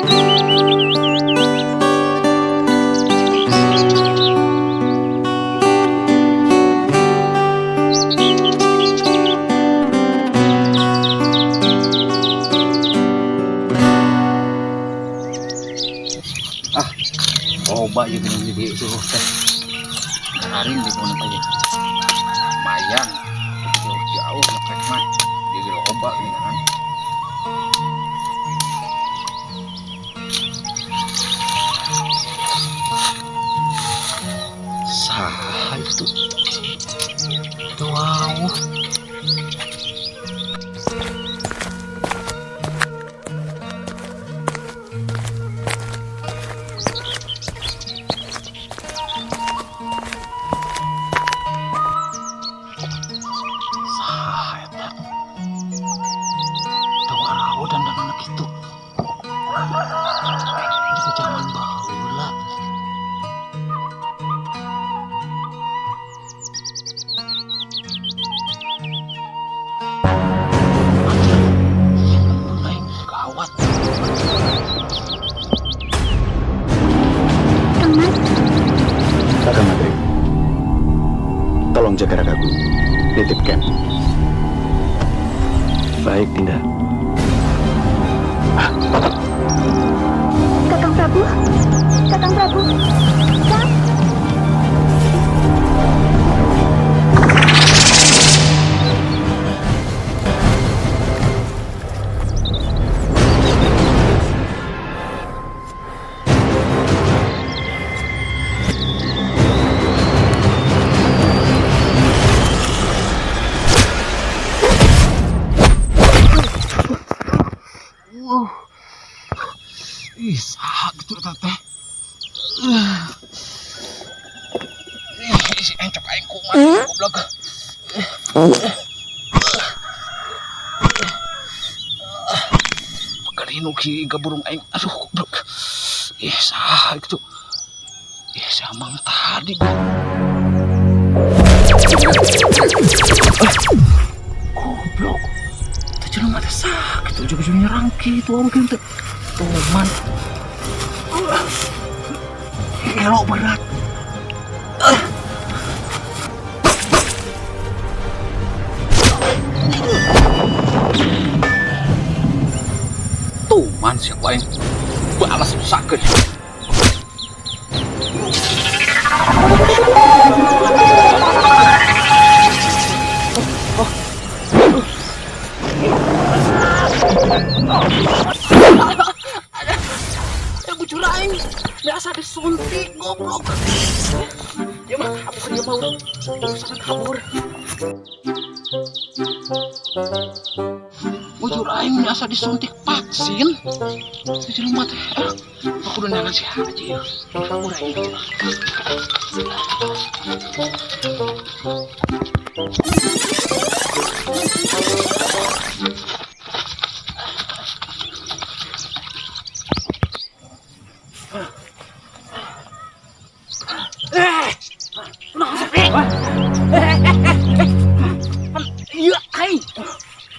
Ah, loba ieu geuning di dieu suruh teh. Garing di mana teh. Lumayan. Jauh-jauh ngetrek mah. Di loba gini kan. Saha itu? Itu wow. Saha eta? Teu warawo dandanan kitu. Juga zaman baheula. Anjir, aing gawat. Kang Mas, Kakang Madri, tolong jaga Rakaku. Nitip camp. Baik, Dinda. Kakang Prabu, Kakang Prabu, Kang. Wow. Ih, saha gitu eta teh. Ih, si encok aing kumaha goblok. Pekerinu ki gaburung aing. Aduh, goblok. Ih, saha gitu. Ih, si Amang tadi gua. Goblok. Teh jelema teh sakit ujug-ujug nyerang kitu mungkin teh. Tuman. Gelo berat. Tuman siapa aing balas sakit. Ya bujur aing biasa disuntik goblok. Dia mah kabur, dia mau urusan kabur. Bujur aing biasa disuntik vaksin. Si jelema teh. Aku udah nangan si Haji ya. Kabur aing. Kunaon sepi? Iya, aing.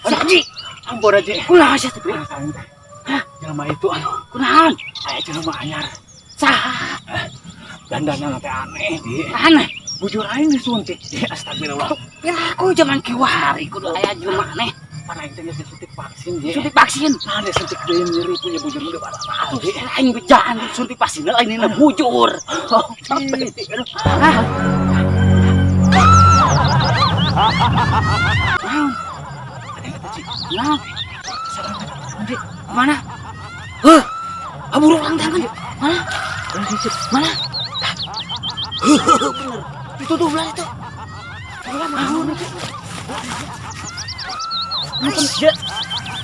Haji. Ampun aja. Kunaon sia teh? Jelema itu anu, Kunaon? Aya jelema anyar. Saha? Dandanan teh aneh, Di. Aneh. Bujur aing disuntik. Di, astagfirullah. Piraku zaman kiwari kudu aya jelema aneh. Pan aing teh geus disuntik vaksin, Di. Suntik vaksin. Nah, disuntik deui nyeri punya bujur udah parah. Atuh aing bejaan suntik vaksin lain ini bujur. Capek. Aduh. Hah? Naon? Naon? Mana? Heh, abur orang tangan. Mana? Mana? Bener. Itu tuh belah itu. Belah naon itu?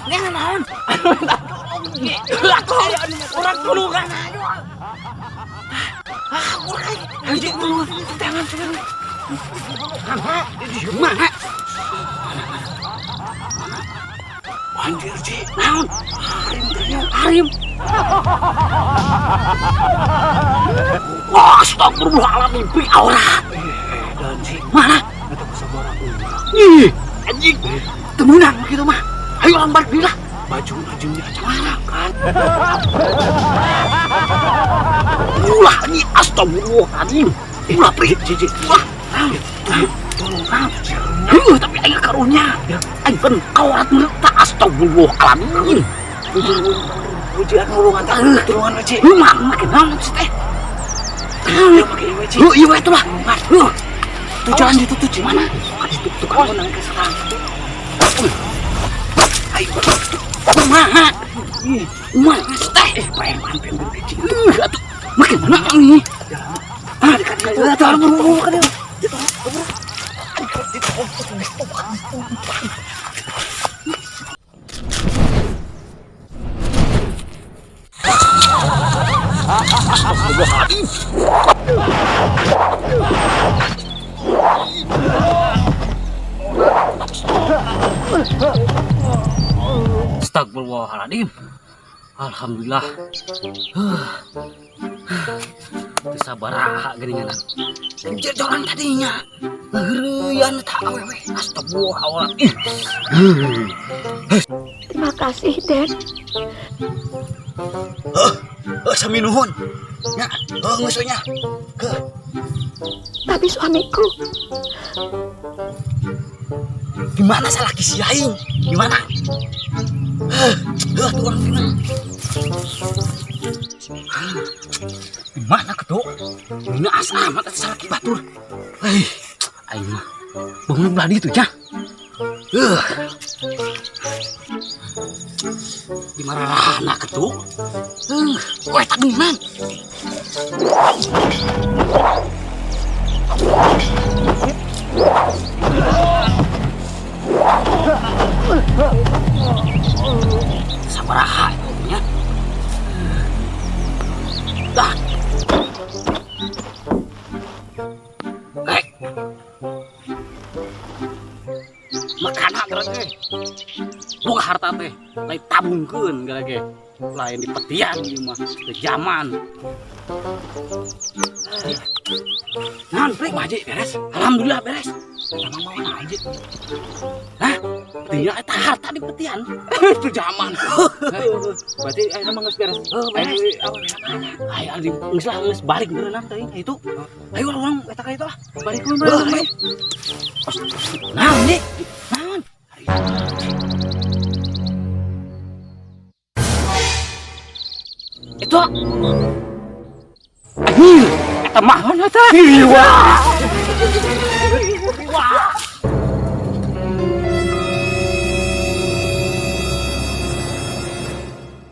Ini naon? Orang tulungan ayo. Ah, urang ayo tulungan. Tangan tangan. Mana? Anjir, Ci. Naon? Harim ternyata. Harim. Wah, astagfirullahaladzim, bi aurat. Dan Ci. Mana? Eta ku sabaraha urang. Ih, anjing. Teu meunang kitu mah. Ayo lambat lah. Baju jeung diacak-acakan. Ulah ini, astagfirullahaladzim. Ulah, Pri. Ulah. Tolong. Heuh, tapi aing karunya. Aing kan aurat merta, astagfirullahaladzim. Ujian nulungan tah, tulungan we, Ci. Heuh, mah make naon sih teh? Ya make ieu we, Ci. Heuh, ieu we atuh lah. Heuh. Tuh jalan ditu tuh, Ci. Mana? Itu tukang menang ke sekarang. Ayo. Kumaha? Kumaha sih teh? Preman preman, Ci. Heuh, atuh. Make mana ini? Ah, dekat ditu. Atuh, buru-buru ka dieu. Astagfirullahaladzim. Alhamdulillah. Teu sabaraha geuningan. Jalan tadinya. Ngeureuyaan eta awewe. Astagfirullahaladzim. Terima kasih, Den. Heuh, sami nuhun. Nya, heuh geus we nya. Heuh. Tapi suamiku, Di mana salaki si aing? Di mana? Heuh, heuh tuh orang di mana? Di mana ketuk? Ini asa amat eta salaki batur. Hei, aing mah bangun belah ditu nya. Heuh. Di mana ketuk? Heuh, we tak geuningan. Sabaraha itu nya. Dah. Hei. Makana geura teh. Boga harta teh, lain tabungkeun geura ge. Lain di petian ieu mah, teu zaman. Naon, Pri? Kumaha, Ji? Beres? Alhamdulillah beres. Emang mau naon, Ji? Hah? Tinggal eta harta di petian. Teu zaman. Berarti ayeuna mah geus beres. Heuh, beres. Ayo adi geus lah, geus balik beunang teuing itu. Ayo urang eta ka itu lah. Balik we, balik. Heuh, ayo. Naon, Ji? Naon? Itu. Anjir, eta mah Naon eta? Wah.